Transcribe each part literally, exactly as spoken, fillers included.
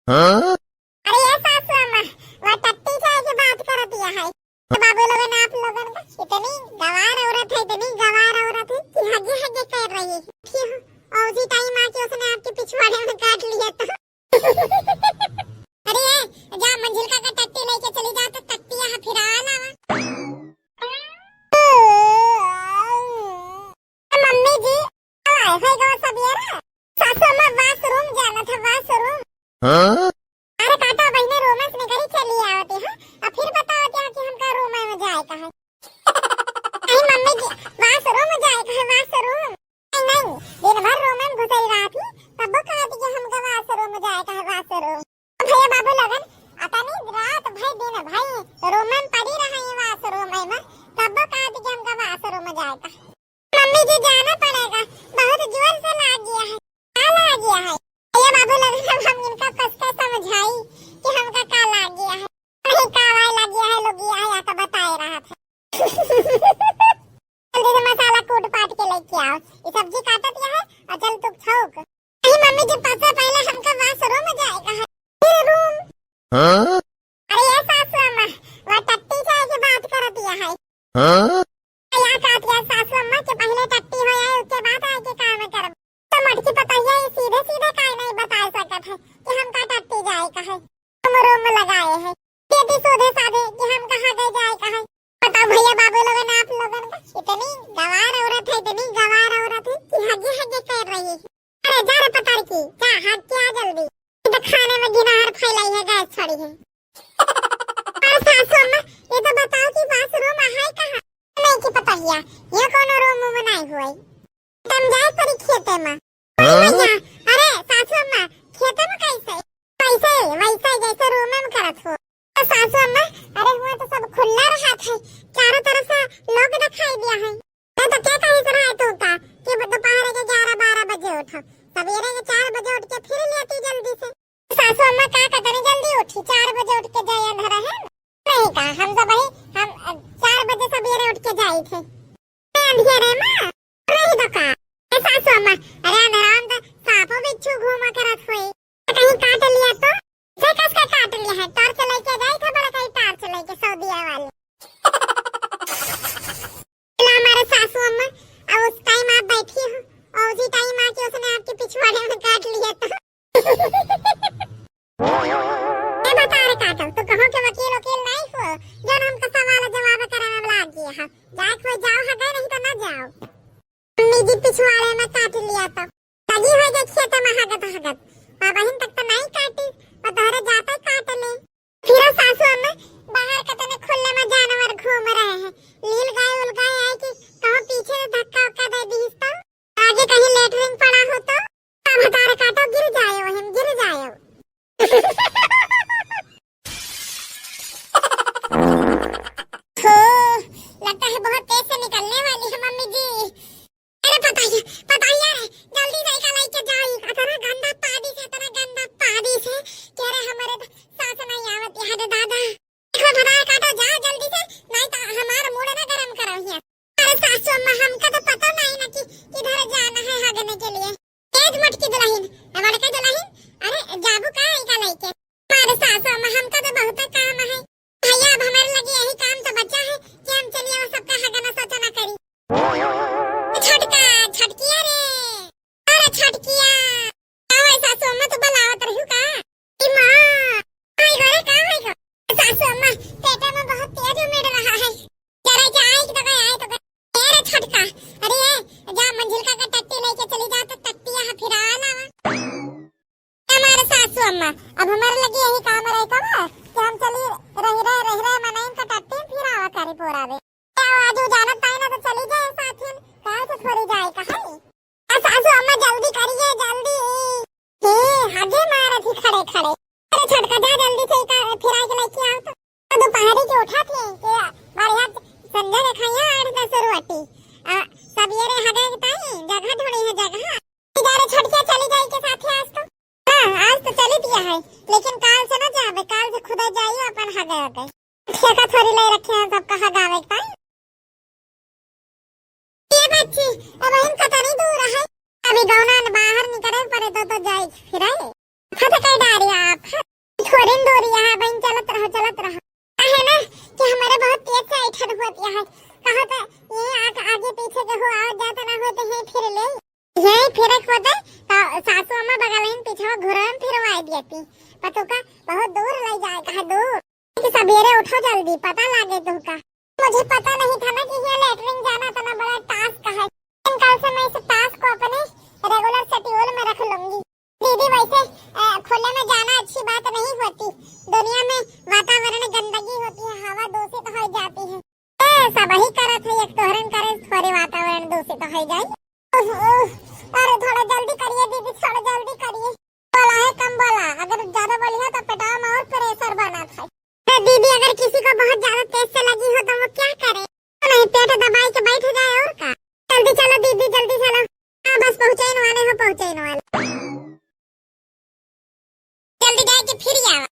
हाँ? अरे ये सासू अम्मा, वो टट्टी जाए के बात कर दिया है। तो बाबू लोगन, आप लोगन का इतनी गवार औरत है, इतनी गवार औरत है कि हगे हगे कर रही है। क्यों? और उसी टाइम आके उसने आपके पिछवाड़े में काट लिया तो। अरे ये, जा मंझिलका का टट्टी लेके चली जा तो टट्टी यहाँ फिरा लावा। मम्मी जी, आए होई गवा सब ये रे। सासू अम्मा washroom जाना था, washroom। हाँ? अरे काटा बहिने, रोमस में कहीं चली आवती है, और फिर बतावती है कि हमका रूम में जाए का है। नहीं मम्मी जी, washroom जाए का है, washroom। नहीं, नहीं, दिन भर रूम में घुसई रहती, तब कहती कि हमका washroom जाए का है, washroom। भैया बाबू लोगन, अतनी रात भई दिन भई रूम में पड़ी रही washroom में, तब कहती कि हमका washroom जाए का। मम्मी जी, जाना पड़ेगा, बहुत जोर से लाग गया है। का लाग गया है? ये बाबू लगन, हम इनका कस के समझाई कि हमका का लाग गया है। नहीं, का वाई लाग गया है, लोग गया है, या तो बताए रहा था। जल्दी से मसाला कूट पाट के लेके आओ, ये सब्जी काटत ये है, और चल तू छौक। नहीं मम्मी जी, सबसे पहले हमका washroom जाए का है। फिर रूम। हाँ? अरे ये सासू अम्मा, वो टट्टी जाए के बात कर दिया है। हाँ? या कहत या सासू अम्मा के पहले टट्टी हो जाए, उसके बाद आए के काम करब। तो मटकी पतोहिया ये सीधे सीधे काहे नहीं बता सकत है कि हमका टट्टी जाए का है, हम रूम लगाए है। सीधे सीधे साधे कि हमका हगे जाए का है। बताओ भैया बाबू लोगन, आप लोगन का इतनी गवार औरत है, इतनी गवार औरत है कि हगे हगे कर रही है। अरे जा रे पतर की, जा हग के आ जल्दी। ये तो खाने में गिनाहर फैलाई है, गैस छोड़ी है। अरे सासू अम्मा, ये तो बताओ कि washroom है कहाँ? नहीं कि पतोहिया, ये कोनो रूम में नहीं हुई। तुम जाए परी खेते में। हाँ? भैया, अरे सासू अम्मा, खेते में कैसे? कैसे? वैसे जैसे रूम में करत हो। तो सासू अम्मा, अरे हुआ तो सब खुला रहत है, चारों तरफ से लोग दिखाई दिया है। नहीं तो क्या कही सुना है तू का कि दोपहर के ग्यारह बारह बजे उठो, सवेरे के चार बजे उठ के फिर लेती जल्दी से। सासू अम्मा का कतनी जल्दी उठी, चार बजे उठ के जाए अंधेरा है? नहीं का, हम सब वही, हम, अ, चार बजे सवेरे उठ के जाई थे। ए, अंधेरे में? रही तो का? ए, सासू अम्मा, अरे अंधेरा में तो सांपो बिच्छू घूमा करत होई। कहीं काट लिया तो? से कस के काट लिया है? torch लेके जाई थे, बड़ा कहीं torch लेके सऊदिया वाली। ला हमारे सासू अम्मा, अब उस टाइम आप बैठी हो और उसी टाइम आके उसने आपके पिछवाड़े में काट लिया तो। ए बता रे काटो, तू कहो के वकील वकील नहीं हो, जौन हमका सवाल जवाब करे में लाग गया है। जाए कोई जाओ हगे, नहीं तो ना जाओ। मम्मी जी पिछवाड़े में काट लिया तो। लगी हो गई खेत में हगत हगत। बाबहिन तक तो नहीं काटी, पर तोहरे जाते काट ले। फिर सासू अम्मा बाहर कतने खुले में जानवर घूम रहे हैं। नील गाय उल गाय आए कि कहो पीछे से धक्का उक्का दे दीस तो। आगे कहीं लेटरिन पड़ा हो तो। अब हतार काटो, गिर जाए वहीं, गिर जाए। हो, लगता है बहुत तेज से निकलने वाली है मम्मी जी। अरे पतोहिया, पतोहिया रे, जल्दी से एका लेके जाई। इतना गंदा पानी से, इतना गंदा पानी से। कि अरे हमारे तो सांस नहीं आवत है रे दादा। देखो भतार काटो, जाओ जल्दी से, नहीं तो हमारा मूड ना गरम करो हिया। अरे सासू अम्मा, हमका तो पता नहीं ना कि किधर जाना है हगने के लिए। तेज मोटकी दुलहिन, ए बड़का दुलहिन, अरे जाबू का एका लेके? अरे सासू अम्मा, हमका तो बहुत काम है। भैया, अब हमारे लगे यही काम तो बचा है कि हम चलिए वो सबका हगना सोचना करी। छोटका, छोटकिया रे, अरे छोटकिया, का है सासू अम्मा, तू बुलावत रही का? ई माँ, आई गो रे, का है गो? सासू अम्मा, पेटे में बहुत तेज उमेड़ रहा है। जरा के आई तो गए, आई तो गए। ए रे छोटका, अरे ए, जा मंझिलका का टट्टी लेके चली जा तो टट्टी यहाँ फिरा लावा। हमारे सासू अम्मा, अब हमारे लगे यही काम रहे का बा कि हम चली रही रहे, रही रहे मनाइन का टट्टी फिरावा करी पूरा बे। क्या आज वो जानत पाए ना तो चली जाए साथिन, काहे से थोड़ी जाए का है? आ सासू अम्मा जल्दी करिए, जल्दी। हे, हगे मारत ही खड़े खड़े। अरे छोटका, जा जल्दी से इका फिरा के लेके आओ तो। तो दोपहरी के उठा थे, के बढ़िया संजय के खाइया आठ दस रोटी। आ, सब ये रे हगे के ताई, जगह ढूंढी है जगह। जा रे छोटकिया, चली जाई के साथे आज तो। हाँ, आज तो चली दिया है, लेकिन काल से ना जाबे, काल से खुदा जाइयो अपन हगे हगे। ठेका थोड़ी ले रखे हैं सबका हगावे के ताई। ए बच्ची, अब हम कतनी दूर है? अभी गौना न बाहर निकले पड़े तो, तो जाए फिरे। फट कर डारी आप। थोड़ी दूर यहाँ बहन चलत रहो, चलत रहो। है ना कि हमारे बहुत तेज से ऐठन होती है। कहो तो ये आग-, आगे पीछे के हो आवत जात ना होते हैं फिर ले। यही फिरक होते तो सासू अम्मा बगल ही पीछे घुरन फिरवाई देती। पतोह का बहुत दूर ले जाए, कहा दूर। कि सवेरे उठो जल्दी, पता लागे तुमका। मुझे पता नहीं था ना कि ये लेटरिन जाना इतना बड़ा टास्क है। लेकिन कल से मैं इस टास्क को अपने रेगुलर शेड्यूल में रख लूंगी। दीदी वैसे, अ, खुले में जाना अच्छी बात नहीं होती। दुनिया में वातावरण गंदगी होती है, हवा दूषित हो जाती है। ए, सब ही करत है, एक तोहरन करे थोड़े वातावरण दूषित हो जाए। उफ, उफ, अरे थोड़ा जल्दी करिए दीदी, थोड़ा जल्दी करिए। बोला है कम बोला, अगर ज्यादा बोली है तो पेटवा में और प्रेशर बना था। अरे दीदी, अगर किसी को बहुत ज्यादा तेज से लगी हो तो वो क्या करे? तो नहीं, पेट दबाई के बैठ जाए और का। जल्दी चलो दीदी, जल्दी चलो। हाँ बस पहुँचे ही वाले हो, पहुँचे ही वाले। जल्दी जाए के फिर आवा।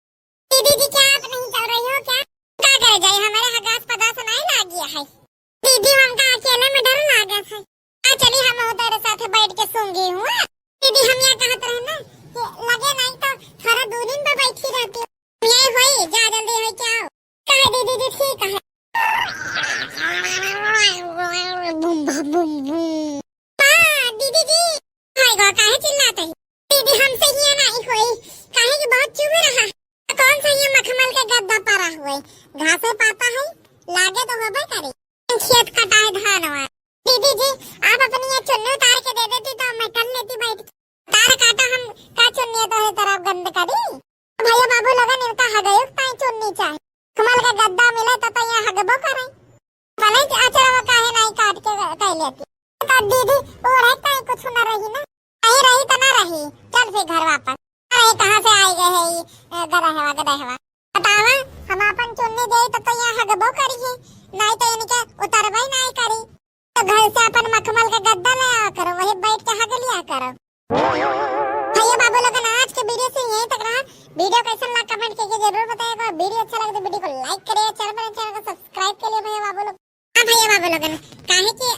दीदी जी, क्या आप नहीं चल रही हो क्या? का करे जाए, हमारे हगास पदास नहीं लाग गया है। दीदी, हमका अकेले में डर लागत है। आ चली, हम उधर साथ बैठ के सूंघी हूँ। दीदी, हम यहाँ कहत रहे ना कि लगे नहीं तो थोड़ा दूरी में बैठी रहती। यही होई, जा जल्दी होई क्या हो? कहे दीदी जी, ठीक है। बूम बा बूम बूम। हाँ, दीदी जी। हाय गो, काहे चिल्लात है? दीदी, हमसे हिया नहीं होई, काहे कि बहुत चुभ रहा है। कौन सा ये मखमल के गद्दा पड़ा हुआ है? घासे पाता है, लागे तो होबे करे। खेत कटाए धान वान। दीदी जी, आप अपनी ये चुन्नी उतार के दे देती तो मैं कर लेती बैठ के। तार काटा हम का चुन्नी तो है तरफ गंद करी। भैया बाबू लोगन इनका हगयुक ताई चुन्नी चाहे। मखमल के गद्दा मिले तो, तो यहाँ हगबो करे। भले कि अचरवा काहे नहीं काट के कह लेती। तो दीदी, ओढ़े ताई कुछ न रही ना। नहीं रही तो ना रही। चल फिर घर वापस। अरे कहाँ से आए गए है ये, अ, गदहवा, गदहवा। बतावा, हम अपन चुन्नी दे तो, तो यहाँ हगबो करी है। नहीं तो इनके उतरबे नहीं करी। तो घर से अपन मखमल का गद्दा ले आया करो, वही बैठ के हग लिया करो। भैया बाबू लोगन, आज के वीडियो से यहीं तक रहा। वीडियो कैसन लगा कमेंट करके जरूर बताइएगा। वीडियो अच्छा लगे तो वीडियो को लाइक करिए, चैनल पर चैनल को सब्सक्राइब कर लिए भैया बाबू लोग। हाँ भैया बाबू लोगन, काहे कि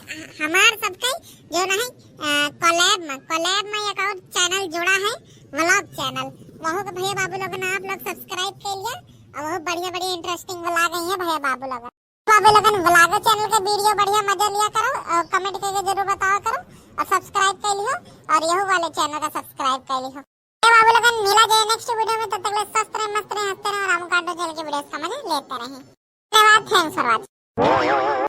हमार सबके जो नहीं, अ, कोलैब में, कोलैब में एक और चैनल जुड़ा है, व्लॉग चैनल। वहू के भैया बाबू लोगन आप लोग सब्सक्राइब कर लिया और वहू बढ़िया बढ़िया इंटरेस्टिंग व्लॉग आई है भैया बाबू लोगन। बाबू लोगन, व्लॉग चैनल के वीडियो बढ़िया मजा लिया करो और कमेंट करके जरूर बतावा करो और सब्सक्राइब कर लियो और यहू वाले चैनल का सब्सक्राइब कर लियो। ए बाबू लोगन, मिला जाए नेक्स्ट वीडियो में, तब तक ले स्वस्थ रहे, मस्त रहे, हंसते रहे और रामू कांडो चैनल के वीडियो समझ लेते रहे। धन्यवाद, thanks for watching।